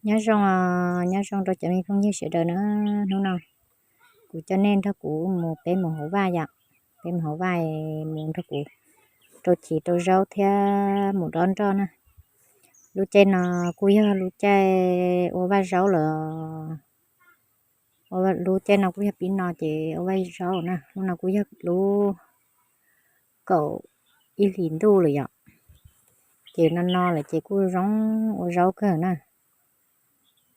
Nyob zoo, nyob zoo rau cov me phooj ywg sawv daws na. Hnub no kuv coj nej nrog kuv mus, peb mus hauv vaj yom. Peb mus hauv vaj, mus nrog kuv rau chiv rau zaub thiab mus dob nroj na. Lub caij no kuj yog lub caij ua vaj zaub lawm. Lub caij no kuj yog pib no ces ua vaj zaub na. Hnub no kuj yog lub kaum ib hlis ntuj lawm yom. Ces no no lawm ces kuj zoo ua zaub kawg na.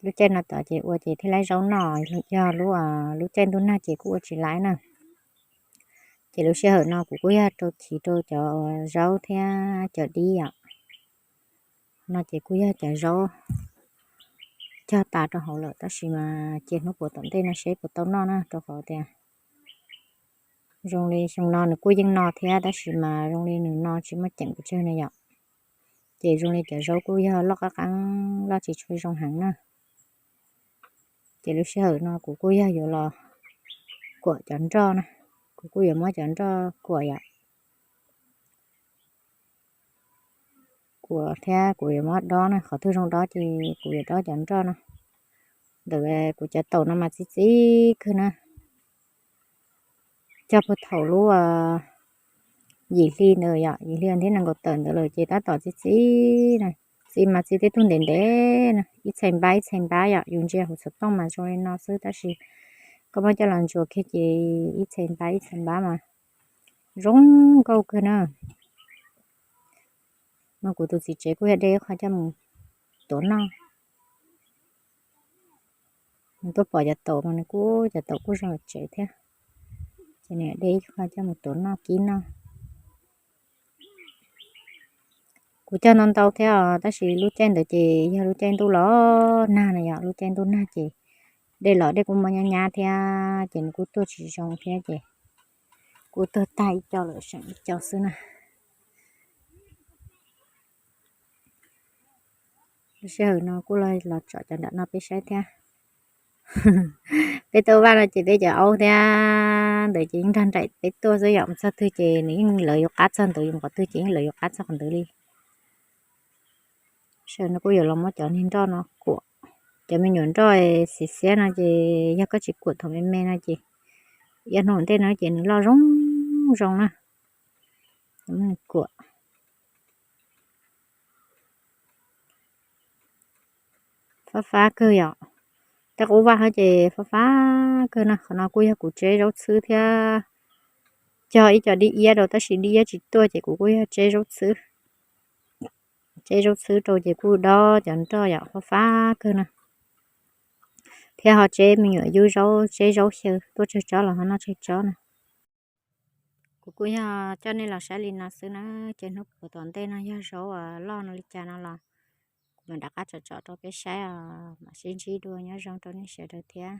Lub caij no tod ces ua ces thiaj laib zaub noj, yog lub, lub caij ntuj nag ces kuj ua tsis laib na. Ces lub sij hawm no kuv kuj yog rau chiv rau cov zaub thiab cov dib yom. No ces kuj yog cov zaub cog tas rau hauv lawm, tab sis mas cia hnub puas tom ntej no seb puas tau noj na, rau qhov tias zoo li xyoo no nws kuj yeej no thiab, tab sis mas zoo li nws no tsis muaj ceem pes tsawg na yom. Ces zoo li cov zaub kuj yog loj qab qeeb, loj tsis tshua zoo heev na. Ces lub sij hawm no kuv kuj yog yuav los kuam cov nroj na, kuv kuj yuav muab cov nroj kuam yom. Kuam thiab kuv yuav muab dob na, qhov twg zoo dob ces kuv yuav dob cov nroj no. Ntawm kuv cov taum no mas txi txiv kawg na. Cog puag thaum lub yim hli ntawd yom, yim hli thiab nees nkaum tawm ntawd lawm ces tab tom txi txiv na. Txi mas txi tej tug ntev ntev na, ib txhais npab ib txhais npab yom. Yus ntsia hauv xov tooj mas zoo li no xwb, tab sis koj muab coj los ntsuas kiag ces ib txhais npab ib txhais npab mas zoo nkauj kawg na. No kuv tus txiv tsev kuj yog de ib qho coj mus tuav noj. Nws tuaj pom cov taum mas nws kuj, cov taum kuj zoo tsev thiab, ces nws de ib qho coj mus tuav noj kib noj. Kuv cog ntau ntau thiab os, tab sis lub caij ntawd ces yog lub caij ntuj los nag na yom. Lub caij ntuj nag ces dej los dej kuj muaj nyab nyab thiab, ces nws kuj tuaj tsis zoo thiab ces kuj tuag tag ib co lawm, seem ib co xwb na. Lub sij hawm no kuj los tsom cov nram no peb saib thiab. Peb tuaj vaj no ces peb cov aub thiab ntawd ces yeej nrog nraim peb tuaj xwb yom. Mus txog twg ces nws yeej lawv yuav qab txog ntawd, yus mus qhov twg ces yeej lawv yuav qab txog qhov ntawd li. Sij hawm no kuj yuav los muab cov niag nroj no kuam. Cov me nyuam nroj xiv xiab no ces yog koj tsis kuam thaum me me no ces ib hnub ntej no ces nws loj zoo zoo na. Kuam fab fab kawg yom. Tej qub vaj hov ces fab fab kawg na. Qhov no kuj yog kuv tseb zaub txhwb thiab, cog ib co dib iab rau tab sis dib iab tsis tuaj ces kuv kuj yog tseb zaub txhwb. Tseb zaub txhwb rau ces kuj dob cov nroj yom, fab fab kawg na. Thiab ho tseb me nyuam yub zaub, tseb zaub xyaw tuaj tsawg tsob los ho noj tsawg tsob na. Kuv kuj yog coj nej los saib li no xwb na, ces hnub puas tom ntej no yog zaub loj no li cas no los kuv mam rov qab tsom tsom rau peb saib os, mam sib ntsib dua, nyob zoo rau nej sawv daws thiab.